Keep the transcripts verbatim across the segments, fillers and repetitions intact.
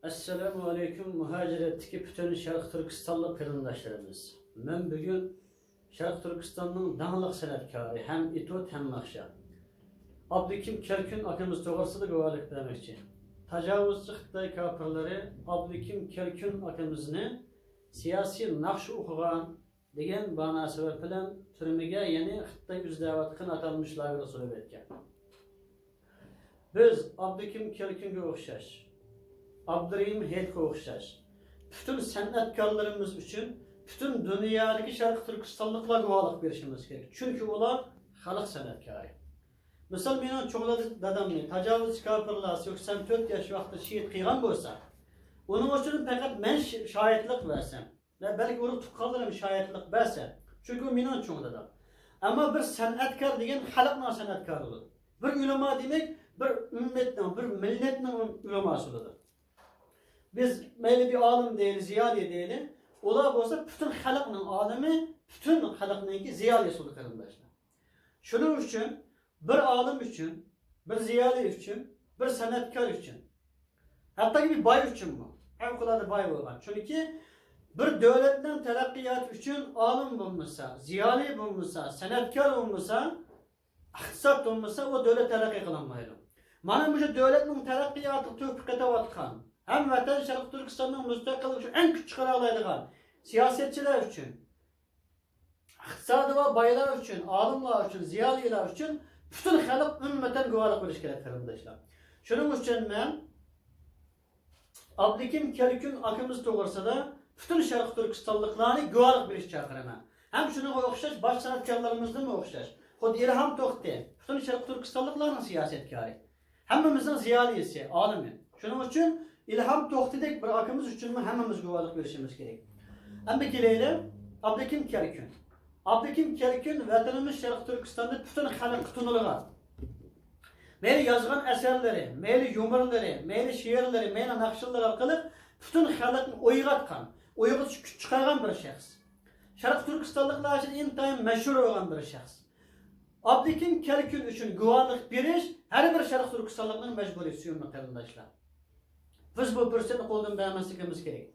ئەسسالامۇ ئەلەيكۇم، مۇھاجىرەتتىكى پۈتۈن شەرقىي تۈركىستانلىق قېرىنداشلىرىمىز. مەن بۈگۈن شەرقىي تۈركىستاننىڭ داڭلىق سەنئەتكارى ھەم ئېتوت ھەم ناخشا ئابدۇكىم كەلكۈن ئاكىمىز توغرىسىدا گۇۋاھلىق بەرمەكچى. تاجاۋۇزچى خىتاي كاپىرلىرى ئابدۇكىم كەلكۈن ئاكىمىزنى سىياسىي ناخشا ئوقۇغان دېگەن بانا سەۋەب بىلەن تۈرمىگە، يەنى خىتاي ئۆزى دەۋاتقان ئاتالمىش لاگېرغا سولىۋەتكەن. بىز ئابدۇكىم كەلكۈنگە ئوخشاش، ئابدۇرېھىم ھېيتقا ئوخشاش پۈتۈن سەنئەتكارلىرىمىز ئۈچۈن پۈتۈن دۇنيادىكى شەرقىي تۈركىستانلىقلار گۇۋاھلىق بېرىشىمىز كېرەك. چۈنكى ئۇلار خەلق سەنئەتكارى. مىسال، مېنىڭ چوڭ دادامنى تاجاۋۇزچى كاپىرلار سەكسەن تۆت ياش ۋاقتىدا شېھىت قىلغان بولسا، ئۇنىڭ ئۈچۈن پەقەت مەن ش-، شاھىتلىق بەرسەم، ۋە بەلكى ئۇرۇق تۇغقانلىرىم شاھىتلىق بەرسە، چۈنكى ئۇ مېنىڭ چوڭ دادام. ئەمما بىر سەنئەتكار دېگەن خەلقنىڭ سەنئەتكارى بولىدۇ. بىر ئۆلىما دېمەك، بىر ئۈممەتنىڭ، بىر مىللەتنىڭ ئۆلىماسى بولىدۇ. بىز مەيلى بىر ئالىم دەيلى، زىيالىي دەيلى، ئۇلار بولسا پۈتۈن خەلقنىڭ ئالىمى، پۈتۈن خەلقنىڭكى زىيالىيسى بولىدۇ، قېرىنداشلار. شۇنىڭ ئۈچۈن بىر ئالىم ئۈچۈن، بىر زىيالىي ئۈچۈن، بىر سەنئەتكار ئۈچۈن، ھەتتاكى بىر باي ئۈچۈنمۇ، پەۋقۇلئاددە باي بولغان. چۈنكى بىر دۆلەتنىڭ تەرەققىياتى ئۈچۈن ئالىم بولمىسا، زىيالىي بولمىسا، سەنئەتكار بولمىسا، ئىقتىساد بولمىسا، ئۇ دۆلەت تەرەققىي قىلالمايدۇ. مانا مۇشۇ دۆلەتنىڭ تەرەققىياتىغا تۆھپە قېتىۋاتقان، ھەم ۋەتەن شەرقىي تۈركىستاننىڭ مۇستەقىللىقى ئۈچۈن ئەڭ كۈچ چىقىرالايدىغان سىياسەتچىلەر ئۈچۈن، ئىقتىسادى بار بايلار ئۈچۈن، ئالىملار ئۈچۈن، زىيالىيلار ئۈچۈن پۈتۈن خەلق ئۈممەتەن گۇۋاھلىق بېرىشى كېرەك، قېرىنداشلار. شۇنىڭ ئۈچۈن مەن ئابلىكىم كەلكۈن ئاكىمىز توغرىسىدا پۈتۈن شەرقىي تۈركىستانلىقلارنى گۇۋاھلىق بېرىشكە چاقىرىمەن. ھەم شۇنىڭغا ئوخشاش باشقا سەنئەتكارلىرىمىزدىنمۇ ئوخشاش. خۇددى ئىلھام توختى پۈتۈن شەرقىي تۈركىستانلىقلارنىڭ سىياسەتكارى. ھەممىمىزنىڭ زىيالىيسى، ئالىمى. شۇنىڭ ئۈچۈن ئىلھام توختىدەك بىر ئاكىمىز ئۈچۈنمۇ ھەممىمىز گۇۋاھلىق بېرىشىمىز كېرەك. ئەمدى كېلەيلى، ئابلىكىم كەلكۈن. ئابلىكىم كەلكۈن ۋەتىنىمىز شەرقىي تۈركىستاندا پۈتۈن خەلققە تونۇلغان. مەيلى يازغان ئەسەرلىرى، مەيلى يۇمۇرلىرى، مەيلى شېئىرلىرى، مەيلى ناخشىلىرى ئارقىلىق پۈتۈن خەلقنى ئويغاتقان، ئويغىتىش كۈچ چىقارغان بىر شەخس. شەرقىي تۈركىستانلىقلار ئىچىدە ئىنتايىن مەشھۇر بولغان بىر شەخس. ئابلىكىم كەلكۈن ئۈچۈن گۇۋاھلىق بېرىش ھەر بىر شەرقىي تۈركىستانلىقنىڭ مەجبۇرىيىتى، سۆيۈملۈك قېرىنداشلار. بىز بۇ پۇرسەتنى قولدىن بەرمەسلىكىمىز كېرەك.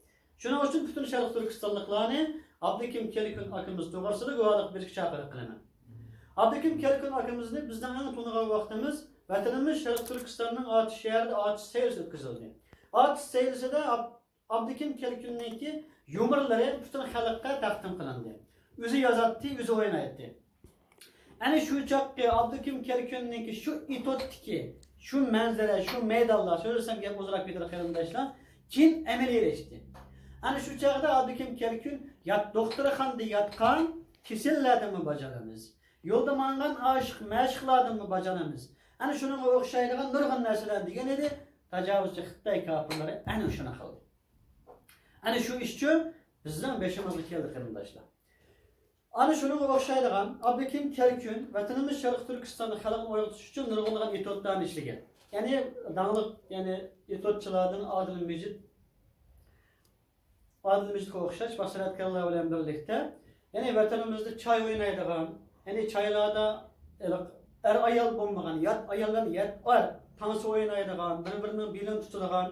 شۇنىڭ ئۈچۈن پۈتۈن شەرقىي تۈركىستانلىقلارنى ئابلىكىم كەلكۈن ئاكىمىز توغرىسىدا گۇۋاھلىق بېرىشكە چاقىرىق قىلىمەن. ئابلىكىم كەلكۈن ئاكىمىزنى بىزنىڭ ئەڭ تونۇغان ۋاقتىمىز ۋەتىنىمىز شەرقىي تۈركىستاننىڭ ئاتۇش شەھىرىدە ئاتۇش سەيلىسى ئۆتكۈزۈلدى. ئاتۇش سەيلىسىدە ئاب-، ئابلىكىم كەلكۈننىڭكى يۇمۇرلىرى پۈتۈن خەلققە تەقدىم قىلىندى. ئۆزى يازاتتى، ئۆزى ئوينايتتى. ئەنە شۇ چاغقى ئابلىكىم كەلكۈننىڭكى شۇ ئېتوتتىكى شۇ مەنزىرە، شۇ مەيدانلار، سۆزلىسەم گەپ ئۇزىراپ كېتىدۇ قېرىنداشلار، كېيىن ئەمەلىيلەشتى. ئەنە شۇ چاغدا ئابلىكىم كەلكۈن يات-، دوختۇرخانىدا ياتقان كېسەللەردىنمۇ باجانىمىز، يولدا ماڭغان ئاشىق مەشۇقلاردىنمۇ باجانىمىز. ئەنە شۇنىڭغا ئوخشايدىغان نۇرغۇن نەرسىلەر دېگەن ئىدى. تاجاۋۇزچى خىتاي كاپىرلىرى ئەنە شۇنى قىلدى. ئەنە شۇ ئىشچۇ بىزنىڭ بېشىمىزغا كەلدى، قېرىنداشلار. ئەنە شۇنىڭغا ئوخشايدىغان ئابلىكىم كەلكۈن ۋەتىنىمىز شەرقىي تۈركىستاندا خەلقنى ئويغىتىش ئۈچۈن نۇرغۇنلىغان ئېتوتلارنى ئىشلىگەن. يەنى داڭلىق، يەنى ئېتوتچىلاردىن ئادىل مىجىت، ئادىل مىجىتقا ئوخشاش باشقا سەنئەتكارلار بىلەن بىرلىكتە، يەنى ۋەتىنىمىزدە چاي ئوينايدىغان، يەنى چايلاردا ئېرىق-، ئەر-ئايال بولمىغان، يات ئاياللار، يات ئەر تانسا ئوينايدىغان، بىر-بىرىنىڭ بېلىنى تۇتىدىغان،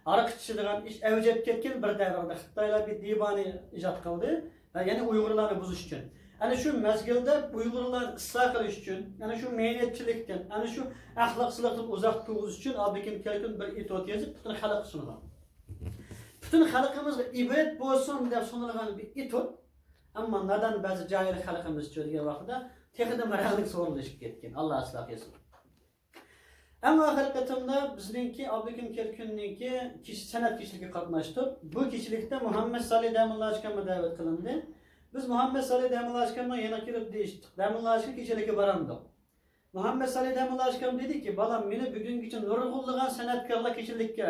ھاراق ئىچىشىدىغان ئىش ئەۋج ئېلىپ كەتكەن بىر دەۋردە خىتايلار بىر دىۋانە ئىجاد قىلدى ۋە يەنى ئۇيغۇرلارنى بۇزۇش ئۈچۈن. ئەنە شۇ مەزگىلدە ئۇيغۇرلارنى ئىسلاھ قىلىش ئۈچۈن، ئەنە شۇ مەينەتچىلىكتىن، ئەنە شۇ ئەخلاقسىزلىقتىن ئۇزاق تۇرغۇزۇش ئۈچۈن ئابلىكىم كەلكۈن بىر ئېتوت يېزىپ، پۈتۈن خەلققە سۇنغان. پۈتۈن خەلقىمىزگە ئىبرەت بولسۇن دەپ سۇنۇلغان بىر ئېتوت. ئەمما نادان بەزى جاھىل خەلقىمىزچۇ دېگەن ۋاقتىدا تېخىدىمۇ رەڭلىك سورۇنلىشىپ كەتكەن. ئاللا ئىسلاھ قىلسۇن. ئەڭ ئاخىرقى قېتىمدا بىزنىڭكى ئابلىكىم كەلكۈننىڭكى كېچە، سەنئەت كېچىلىكىگە قاتناشتۇق. بۇ كېچىلىكتە مۇھەممەد سالى دەمىللاچكاممۇ دەۋەت قىلىندى. بىز مۇھەممەد سالى دەمىللاچكامنىڭ يېنىغا كېلىپ دېيىشتۇق، دەمىللاچكا كېچىلىككە بارامدۇق؟ مۇھەممەد سالى دەمىللاچكام دېدىكى، بالام، مېنى بۈگۈنگىچە نۇرغۇنلىغان سەنئەتكارلار كېچىلىككە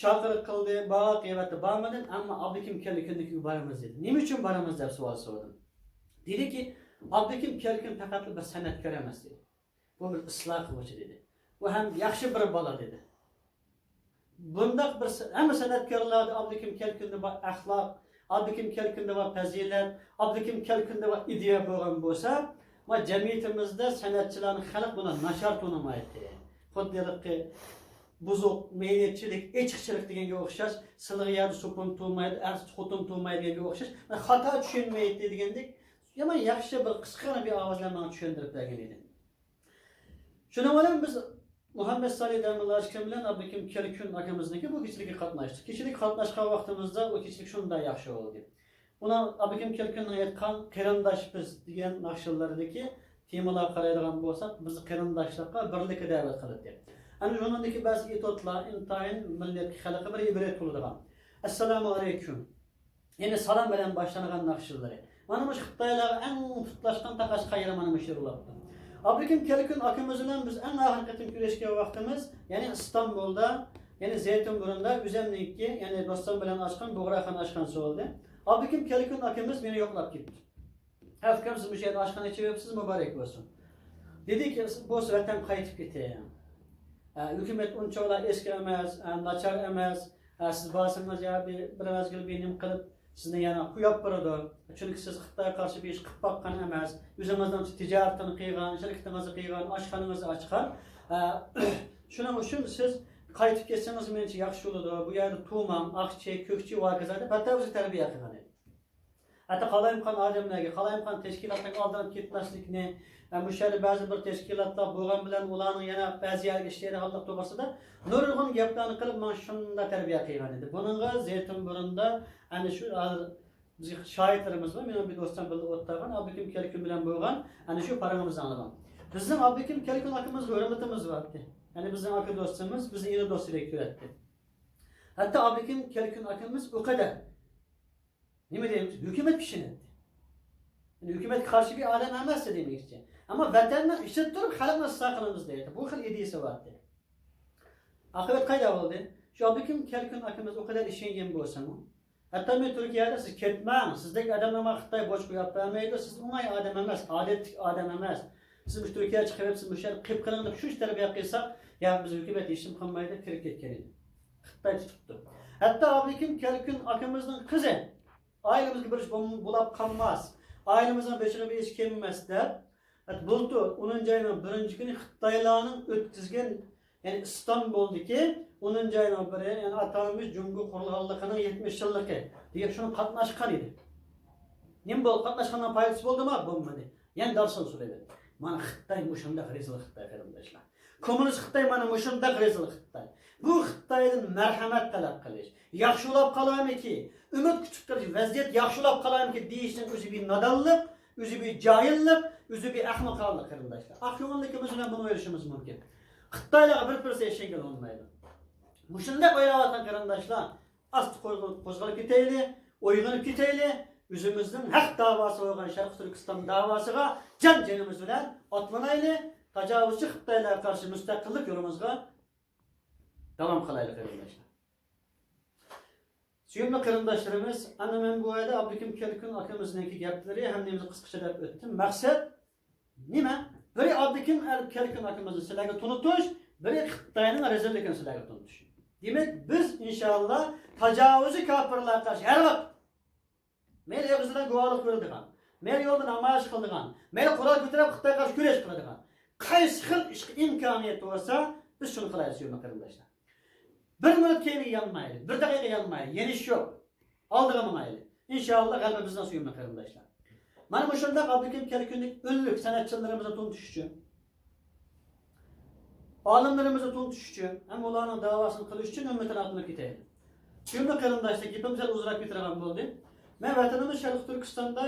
چاقىرىق قىلدى، بارغان قىياپەتتە بارمىدىم، ئەمما ئابلىكىم كەلكۈندىكىگە بارىمىز دېدى. نېمە ئۈچۈن بارىمىز دەپ سوئال سورىدىم. دېدىكى، ئابلىكىم كەلكۈن پەقەتلا بىر سەنئەتكار ئەمەس دېدى. بۇ بىر ئىسلاھ قىلغۇچى دېدى. بۇ ھەم ياخشى بىر بالا دېدى. بۇنداق بىر سە-، ھەممە سەنئەتكارلاردا ئابلىكىم كەلكۈندە بار ئەخلاق، ئابلىكىم كەلكۈندە بار پەزىلەت، ئابلىكىم كەلكۈندە بار ئىدىيە بولغان بولسا، ما جەمئىيىتىمىزدە سەنئەتچىلەرنى خەلق بۇنى ناچار تونۇمايتتى. خۇددى ھېلىقى بۇزۇق، مەينەتچىلىك، ئېچىقچىلىق دېگەنگە ئوخشاش، سىلىغا يەردە سوپۇن تۇغمايدۇ، ئەرسىز خوتۇن تۇغمايدۇ دېگەنگە ئوخشاش، خاتا چۈشەنمەيتتى دېگەندەك، يامان ياخشى بىر قىسقىغىنە بىر ئاۋاز بىلەن ماڭا چۈشەندۈرۈپ بەرگەن ئىدى. شۇنىڭ بىلەن بىز مۇھەممەد سالى دەمىللاچكىم بىلەن ئابلىكىم كەلكۈن ئاكىمىزنىڭكى بۇ كېچىلىككە قاتناشتۇق. كېچىلىككە قاتناشقان ۋاقتىمىزدا ئۇ كېچىلىك شۇنداق ياخشى بولدى. ئۇنىڭ ئابلىكىم كەلكۈننىڭ ئېيتقان قېرىنداش بىز دېگەن ناخشىلىرىدىكى تېمىلارغا قارايدىغان بولساق، بىزنى قېرىنداشلىققا، بىرلىككە دەۋەت قىلاتتى. ئەنە شۇنىڭدىكى بەزى ئېتوتلار ئىنتايىن مىللەتكە، خەلققە بىر ئىبرەت بولىدىغان. ئەسسالامۇ ئەلەيكۇم. يەنى سالام بىلەن باشلانغان ناخشىلىرى. مانا مۇشۇ خىتايلارغا ئەڭ پۇتلاشقان تاقاشقان يېرى مانا مۇشۇ يېرى بولاپتۇ. ئابلىكىم كەلكۈن ئاكىمىز بىلەن بىز ئەڭ ئاخىرقى قېتىم كۆرۈشكەن ۋاقتىمىز، يەنى ئىستانبۇلدا، يەنى زەيتۇنبۇرۇندا ئۆزەمنىڭكى، يەنى دوستۇم بىلەن ئاچقان بۇغراخان ئاشخانىسى بولدى. ئابلىكىم كەلكۈن ئاكىمىز مېنى يوقلاپ كەتتى. ھە ئۇكام، سىز مۇشۇ يەردە ئاشخانا ئېچىۋېپسىز، مۇبارەك بولسۇن. دېدىكى، بولسا ۋەتەنگە قايتىپ كېتىڭ. ھە، ھۆكۈمەت ئۇنچىۋالا ئېسكى ئەمەس، ھە، ناچار ئەمەس. ھە، سىز بارسىڭىز يا بىر، بىر مەزگىل بىر نېمە قىلىپ، سىزنى يەنە قويۇپ بېرىدۇ. چۈنكى سىز خىتايغا قارشى بىر ئىش قىلىپ باققان ئەمەس. ئۆزىڭىزنىڭ تىجارىتىنى قىلغان، شىركىتىڭىزنى قىلغان، ئاشخانىڭىزنى ئاچقان. ھە، شۇنىڭ ئۈچۈن سىز قايتىپ كەتسىڭىز مېنىڭچە ياخشى بولىدۇ. بۇ يەردە تۇماڭ، ئاقچى، كۆكچى، ۋاكازا دەپ ھەتتا ئۆزى تەربىيە قىلغان ئىدى. ھەتتا قالايمىقان ئادەملەرگە، قالايمىقان تەشكىلاتلارغا ئالدىنىپ كەتمەسلىكنى، ھە، مۇشۇ يەردە بەزى بىر تەشكىلاتلار بولغان بىلەن ئۇلارنىڭ يەنە بەزى يەرگە ئىشلەيدىغانلىق توغرىسىدا نۇرغۇن گەپلەرنى قىلىپ، ماڭا شۇنداق تەربىيە قىلغان ئىدى. بۇنىڭغا زەيتۇنبۇرۇندا ئەنە شۇ ھازىر بىزگە شاھىتلىرىمىز بار. مېنىڭ بىر دوستۇم بىللە ئولتۇرغان، ئابلىكىم كەلكۈن بىلەن بولغان ئەنە شۇ پاراڭىمىزنى ئاڭلىغان. بىزنىڭ ئابلىكىم كەلكۈن ئاكىمىزغا ھۆرمىتىمىز بار ئىدى. يەنى بىزنىڭ ئاكا دوستىمىز، بىزنى ئىنى دوستىدەك كۆرەتتى. ھەتتا ئابلىكىم كەلكۈن ئاكىمىز ئۇ قەدەر نېمە دەيمىز؟ ھۆكۈمەتكە ئىشىنەتتى. يەنى ھۆكۈمەتكە قارشى بىر ئادەم ئەمەستى دېمەكچى. ئەمما ۋەتەننىڭ ئىچىدە تۇرۇپ خەلقنى ئىسلاھ قىلىمىز دەيتتى. بۇ خىل ئىدىيىسى بار ئىدى. ئاقىۋەت قايدا بولدى؟ شۇ ئابلىكىم كەلكۈن ئاكىمىز ئۇ قەدەر ئىشەنگەن بولسىمۇ، ھەتتا مەن تۈركىيەدە سىز كەتمەڭ، سىزدەك ئادەملەر ماڭا خىتاي بوش قويۇپ بەرمەيدۇ، سىز ئوڭاي ئادەم ئەمەس، ئادەتتىكى ئادەم ئەمەس. سىز مۇشۇ تۈركىيەگە چىقىۋېلىپ، سىز مۇشۇ يەردە قېلىپ قېلىڭ دەپ شۇنچە تەربىيە قىلساق، يا بىز ھۆكۈمەت ھېچنېمە قىلمايدۇ دەپ كىرىپ كەتكەن ئىدى. خىتاي تۇتۇپتۇ. ھەتتا ئابلىكىم كەلكۈن ئاكىمىزنىڭ قىزى، ئائىلىمىزگە بىر ئىش بولم-، بولاپ قالماس، ئائىلىمىزنىڭ بېشىغا بىر ئىش كەلمەس دەپ، بۇلتۇر ئونىنچى ئاينىڭ بىرىنچى كۈنى خىتايلارنىڭ ئۆتكۈزگەن، يەنى ئىستانبۇلدىكى ئونىنچى ئاينىڭ بىرى، يەنى ئاتالمىش جۇڭگو قۇرۇلغانلىقىنىڭ يەتمىش يىللىقى دېگەن شۇنىڭغا قاتناشقان ئىدى. نېمە بولدى؟ قاتناشقاننىڭ پايدىسى بولدىمۇ؟ بولمىدى. يەنە دارسان سۇلىدى. مانا خىتاي مۇشۇنداق رەزىل خىتاي، قېرىنداشلار. كوممۇنىست خىتاي مانا مۇشۇنداق رەزىل خىتاي. بۇ خىتايدىن مەرھەمەت تەلەپ قىلىش، ياخشى بولاپ قالارمىكى، ئۈمىد كۈتۈپ تۇرۇش، ۋەزىيەت ياخشى بولاپ قالارمىكى دېيىشنىڭ ئۆزى بىر نادانلىق، ئۆزى بىر جاھىللىق، ئۆزى بىر ئەخمىقانلىق، قېرىنداشلار. ئاق كۆڭۈللۈكىمىز بىلەن بۇنى ئويلىشىمىز مۇمكىن. خىتايلارغا بىر پۇرسەت ئىشەنگىلى بولمايدۇ. مۇشۇنداق ئويلاۋاتقان قېرىنداشلار، ئاستا قوزغىلىپ، قوزغىلىپ كېتەيلى، ئويغىنىپ كېتەيلى، ئۆزىمىزنىڭ ھەق داۋاسى بولغان شەرقىي تۈركىستان داۋاسىغا جان جېنىمىز بىلەن ئاتلىنايلى، تاجاۋۇزچى خىتايلارغا قارشى مۇستەقىللىق يولىمىزغا داۋام قىلايلى، قېرىنداشلار. سۆيۈملۈك قېرىنداشلىرىمىز، ئەنە مەن بۇ يەردە ئابلىكىم كەلكۈن ئاكىمىزنىڭكى گەپلىرى ھەممىمىزنى قىسقىچە دەپ ئۆتتۈم. مەقسەت نېمە؟ بىرى ئابلىكىم ئەر-، كەلكۈن ئاكىمىزنى سىلەرگە تونۇتۇش، بىرى خىتاينىڭ رەزىللىكىنى سىلەرگە تونۇتۇش. دېمەك، بىز ئىنشائاللا تاجاۋۇزچى كاپىرلارغا قارشى ھەر ۋاقىت مەيلى ئېغىز بىلەن گۇۋاھلىق بېرىدىغان، مەيلى يول بىلەن نامايىش قىلىدىغان، مەيلى قورال كۆتۈرۈپ خىتايغا قارشى كۈرەش قىلىدىغان قايسى خىل ئىشقا ئىمكانىيەت بولسا، بىز شۇنى قىلايلى، سۆيۈملۈك قېرىنداشلار. بىر مىنۇت كەينىگە يانمايلى، بىر دەقىقە يانمايلى، يېنىش يوق. ئالدىغا ماڭايلى. ئىنشائاللا، غەلىبە بىزنىڭ، سۆيۈملۈك قېرىنداشلار. مانا مۇشۇنداق ئابلىكىم كەلكۈندەك ئۈنلۈك سەنئەتچىلىرىمىزنى تونۇتۇش ئۈچۈن، ئالىملىرىمىزنى تونۇتۇش ئۈچۈن ھەم ئۇلارنىڭ داۋاسىنى قىلىش ئۈچۈن ھۆرمىتىنى ئاتلىنىپ كېتەيلى. سۆيۈملۈك قېرىنداشلار، گېپىمىز سەل ئۇزىراپ كېتىدىغان بولدى. مەن ۋەتىنىمىز شەرقىي تۈركىستاندا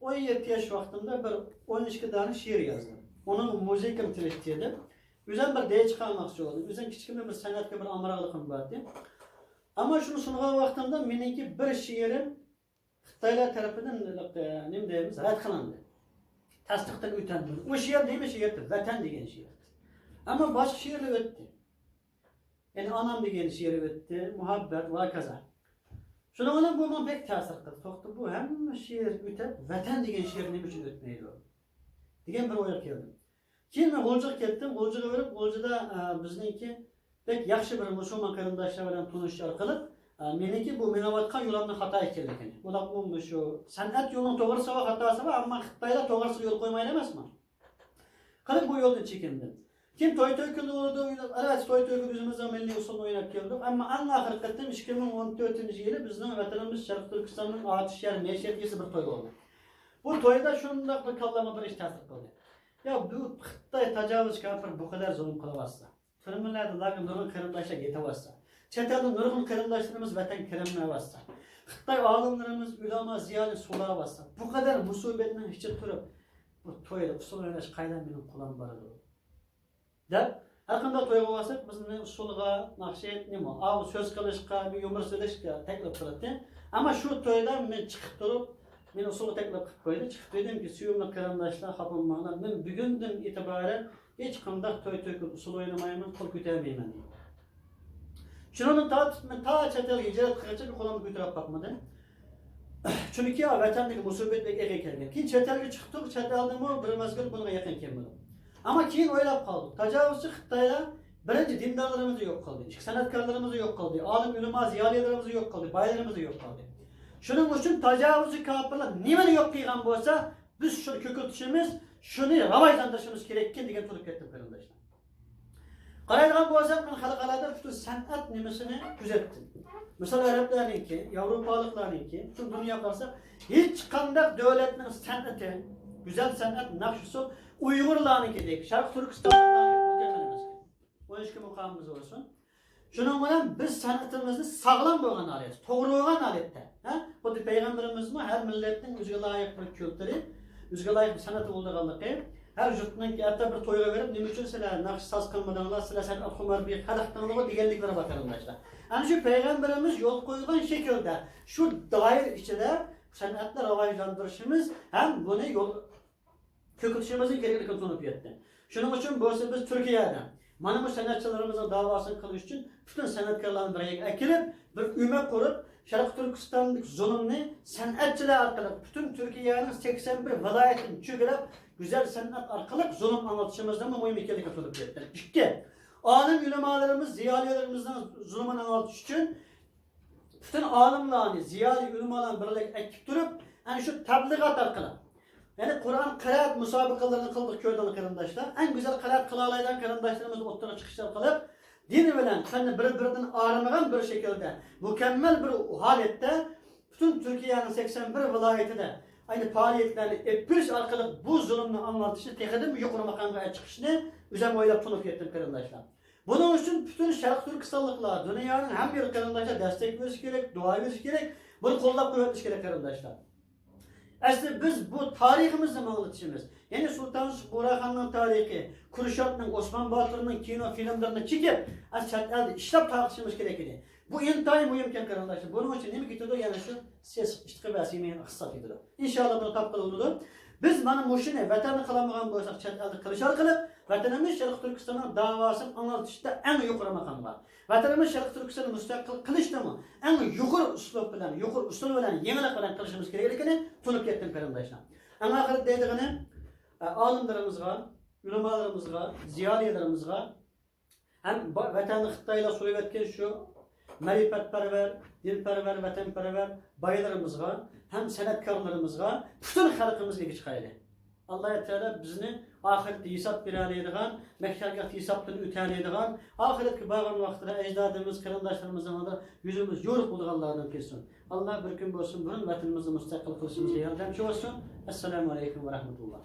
ئون يەتتە ياش ۋاقتىمدا بىر ئون ئىككى دانە شېئىر يازدىم. ئۇنىڭ مۇزىكىنى تىرىشتۇردۇم. ئۆزۈم بىر دەي چىقارماقچى بولدۇم. ئۆزۈم كىچىكىمدىن بىر سەنئەتكە بىر ئامراقلىقىم بار ئىدى. ئەمما شۇنى سۇنغان ۋاقتىمدا مېنىڭكى بىر شېئىرىم خىتايلار تەرىپىدىن، نېمە دەيمىز، رەت قىلىندى. تەستىقتىن ئۆتەلمىدى. ئۇ شېئىر نېمە شېئىردى؟ ۋەتەن دېگەن شېئىردى. ئەمما باشقا شېئىرلار ئۆتتى. يەنى ئانام دېگەن شېئىر ئۆتتى، مۇھەببەت ۋە ھاكازا. شۇنىڭ بىلەن بۇ ماڭا بەك تەسىر قىلدى. توختى، بۇ ھەممە شېئىر ئۆتۈپ، ۋەتەن دېگەن شېئىر نېمە ئۈچۈن ئۆتمەيدۇ؟ دېگەن بىر ئويغا كەلدىم. كېيىن مەن غۇلجىغا كەتتىم. غۇلجىغا بېرىپ، غۇلجىدا، ئە، بىزنىڭكى بەك ياخشى بىر مۇسۇلمان قېرىنداشلار بىلەن تونۇشۇش ئارقىلىق، ئە، مېنىڭكى بۇ مېڭىۋاتقان يولۇمنىڭ خاتا ئىكەنلىكىنى. ئۇلار ئۇ مۇشۇ سەنئەت يولىنىڭ توغرىسى بار، خاتاسى بار، ئەمما خىتايلار توغرىسىغا يول قويمايدۇ ئەمەسمۇ؟ قىلىپ بۇ يولدىن چېكىندىم. كېيىن توي تۆكۈلدى بولىدۇ، ئەلۋەتتە، توي تۆكۈلدى، ئۆزىمىزنىڭ مىللىي ئۇسۇلىنى ئويناپ كەلدۇق. ئەمما ئەڭ ئاخىرقى قېتىم ئىككى مىڭ ئون تۆتىنچى يىلى بىزنىڭ ۋەتىنىمىز شەرقىي تۈركىستاننىڭ ئاتۇش شەھەر مەشرەپتە بىر توي بولدى. بۇ تويدا شۇنداق بىر كاللامغا بىر ئىش تەسىر قىلدى. يا، بۇ خىتاي تاجاۋۇز كاپىر بۇ قەدەر زۇلۇم قىلىۋاتسا، تۈرمىلەردە، لاگېردا نۇرغۇن قېرىنداشلار يېتىۋاتسا، چەت ئەلدە نۇرغۇن قېرىنداشلىرىمىز ۋەتەنگە كىرەلمەيۋاتسا، خىتاي ئالىملىرىمىز، ئۆلىما، زىيالىي سۇلاۋاتسا، بۇ قەدەر مۇسىبەتنىڭ ئىچىدە تۇرۇپ، بۇ تويدا ئۇسسۇل ئويناش قايدىن مېنىڭ قولۇم بارىدۇ؟ دەپ، ھەر قانداق تويغا بارساق، بىزنى ئۇسسۇلغا، ناخشا، نېمە، ئاۋۇ سۆز قىلىشقا، بىر يۇمۇر سېلىشقا تەكلىپ قىلاتتى. ئەمما شۇ تويدا مەن چىقىپ تۇرۇپ، مېنى ئۇسسۇلغا تەكلىپ قىلىپ قويدى. چىقىپ دېدىمكى، سۆيۈملۈك قېرىنداشلار، خاپا بولماڭلار، مەن بۈگۈندىن ئېتىبارەن ھېچقانداق توي تۆكۈپ ئۇسسۇل ئوينىمايمەن، قول كۆتەرمەيمەن، دېدىم. شۇنىڭدىن تارتىپ مەن تا چەت ئەلگە ھىجرەت قىلغىچە بىر قولۇمنى كۆتۈرۈپ باقمىدىم. چۈنكى ۋەتەندىكى مۇسىبەت بەك ئېغىر كەلگەن. كېيىن چەت ئەلگە چىقتۇق، چەت ئەلدىمۇ بىر مەزگىل بۇنىڭغا يېقىن كەلمىدۇق. ئەمما كېيىن ئويلاپ قالدۇق، تاجاۋۇزچى خىتايلار بىرىنچى دىندارلىرىمىزنى يوق قىلدى، ئىككى سەنئەتكارلىرىمىزنى يوق قىلدى، ئالىم ئۆلىما زىيالىيلىرىمىزنى يوق قىلدى، بايلىرىمىزنى يوق قىلدى. شۇنىڭ ئۈچۈن تاجاۋۇزچى كاپىرلار نېمىنى يوق قىلغان بولسا، بىز شۇنى كۆكىرتىشىمىز، شۇنى راۋاجلاندۇرۇشىمىز كېرەككەن دېگەن تۇرۇپ كەتتىم، قېرىنداشلار. قارايدىغان بولساق، مەن خەلقئارادا پۈتۈن سەنئەت نېمىسىنى كۆزەتتىم. مىسال، ئەرەبلەرنىڭكى، ياۋروپالىقلارنىڭكى، پۈتۈن دۇنياغا قارىساق، ھېچقانداق دۆلەتنىڭ سەنئىتى، گۈزەل سەنئەت، ناخشىسى ئۇيغۇرلارنىڭكىدەك، شەرقىي تۈركىستانلىقلارنىڭكى بولغان ئەمەس. ئون ئىككى مۇقامىمىز بولسۇن. شۇنىڭ بىلەن بىز سەنئىتىمىزنى ساغلام بولغان ھالەتتە، توغرا بولغان ھالەتتە، ھە؟ خۇددى پەيغەمبىرىمىزمۇ ھەر مىللەتنىڭ ئۆزىگە لايىق بىر كۈلتۈرى، ئۆزىگە لايىق بىر سەنئىتى بولىدىغانلىقى، ھەر يۇرتنىڭكى، ھەتتا بىر تويغا بېرىپ، نېمە ئۈچۈن سىلەر ناخشا ساز قىلمىدىڭلار، سىلەر سەنئەتخۇمار بىر خەلقتىڭلىغۇ دېگەنلىكلىرى بار، قېرىنداشلار. ئەنە شۇ پەيغەمبىرىمىز يول قويغان شەكىلدە، شۇ دائىرە ئىچىدە سەنئەتنى راۋاجلاندۇرۇشىمىز ھەم بۇنى يول كۆكىرىشىمىزنىڭ كېرەكلىكىنى تونۇپ يەتتى. شۇنىڭ ئۈچۈن بولسا بىز تۈركىيەدە مانا بۇ سەنئەتچىلىرىمىزنىڭ داۋاسىنى قىلىش ئۈچۈن پۈتۈن سەنئەتكارلارنى بىر يەرگە ئەكېلىپ، بىر ئۆمەك قۇرۇپ، شەرقىي تۈركىستاندىكى زۇلۇمنى سەنئەتچىلەر ئارقىلىق پۈتۈن تۈركىيەنىڭ سەكسەن بىر ۋىلايىتىنى چۆگىلەپ، گۈزەل سەنئەت ئارقىلىق زۇلۇم ئاڭلىتىشىمىزنىڭمۇ مۇھىم ئىكەنلىكىنى تونۇپ يەتتى. ئىككى، ئالىم ئۆلىمالىرىمىز، زىيالىيلىرىمىزنىڭ زۇلۇمىنى ئاڭلىتىش ئۈچۈن پۈتۈن ئالىملارنى، زىيالىي ئۆلىمالارنى بىرلىككە ئەكىپ تۇرۇپ، ئەنە شۇ تەبلىغات ئارقىلىق، يەنى قۇرئان قىرائەت مۇسابىقىلىرىنى قىلدۇق، كۆردۈڭلار قېرىنداشلار. ئەڭ گۈزەل قىرائەت قىلالايدىغان قېرىنداشلىرىمىز ئوتتۇرىغا چىقىش ئارقىلىق دىن بىلەن پەننى بىر-بىرىدىن ئايرىمىغان بىر شەكىلدە، مۇكەممەل بىر ھالەتتە پۈتۈن تۈركىيەنىڭ سەكسەن بىر ۋىلايىتىدە ئەينى پائالىيەتلەرنى ئېلىپ بېرىش ئارقىلىق بۇ زۇلۇمنى ئاڭلىتىشنى تېخىدىمۇ يۇقىرى مۇقامغا چىقىشنى ئۆزۈم ئويلاپ تونۇپ يەتتىم، قېرىنداشلار. بۇنىڭ ئۈچۈن پۈتۈن شەرقىي تۈركىستانلىقلار، دۇنيانىڭ ھەممە يېرى قېرىنداشلار دەستەك بېرىشى كېرەك، دۇئا بېرىشى كېرەك، بۇنى قوللاپ قۇۋۋەتلىشى كېرەك، قېرىنداشلار. ئەسلى بىز بۇ تارىخىمىزنى ئاڭلىتىشىمىز، يەنى سۇلتان يۈسۈپ بۇغراخاننىڭ تارىخى، كۈرشاتنىڭ، ئوسمان باتۇرنىڭ كىنو فىلىملىرىنى چېكىپ، ئەسلى چەت ئەلدە ئىشلەپ تارقىتىشىمىز كېرەك ئىدى. بۇ ئىنتايىن مۇھىمكەن، قېرىنداشلار. بۇنىڭ ئۈچۈن نېمە كېتىدۇ؟ يەنە شۇ سېسىق ئىشقى ۋە سىيمىيان ئىقتىساد كېتىدۇ. ئىنشاللا بۇنى تاپقىلى بولىدۇ. بىز مانا مۇشۇنى ۋەتەندە قىلالمىغان بولساق، چەت ئەلدە قىلىش ئارقىلىق ۋەتىنىمىز شەرقىي تۈركىستاننىڭ داۋاسىنى ئاڭلىتىشتا ئەڭ يۇقىرى ماقامغا، ۋەتىنىمىز شەرقىي تۈركىستاننى مۇستەقىل قىلىشتىمۇ ئەڭ يۇقىرى ئۇسلۇب بىلەن، يۇقىرى ئۇسۇل بىلەن، يېڭىلىق بىلەن قىلىشىمىز كېرەكلىكىنى تونۇپ يەتتىم، قېرىنداشلار. ئەڭ ئاخىرىدا دەيدىغىنىم، ئە، ئالىملىرىمىزغا، ئۆلىمالىرىمىزغا، زىيالىيلىرىمىزغا، ھەم با-، ۋەتەننى خىتايلار سويۇۋەتكەن شۇ مەرىپەتپەرۋەر، دىنپەرۋەر، ۋەتەنپەرۋەر بايلىرىمىزغا ھەم سەنئەتكارلىرىمىزغا، پۈتۈن خەلقىمىزگە ئىگە چىقايلى. ئاللا تائالا بىزنى ئاخىرەتتە ھېساب بېرەلەيدىغان، مەھشەرگاھ ھېسابتىن ئۆتەلەيدىغان، ئاخىرەتكە بارغان ۋاقتىدا ئەجدادىمىز، قېرىنداشلىرىمىزنىڭ ئالدىدا يۈزىمىز يورۇق بولىدىغانلاردىن قىلسۇن. ئاللا بىر كۈن بولسۇن بۇرۇن ۋەتىنىمىزنى مۇستەقىل قىلىشىمىزغا ياردەمچى بولسۇن. ئەسسالامۇ ئەلەيكۇم ۋە رەھمەتۇللا.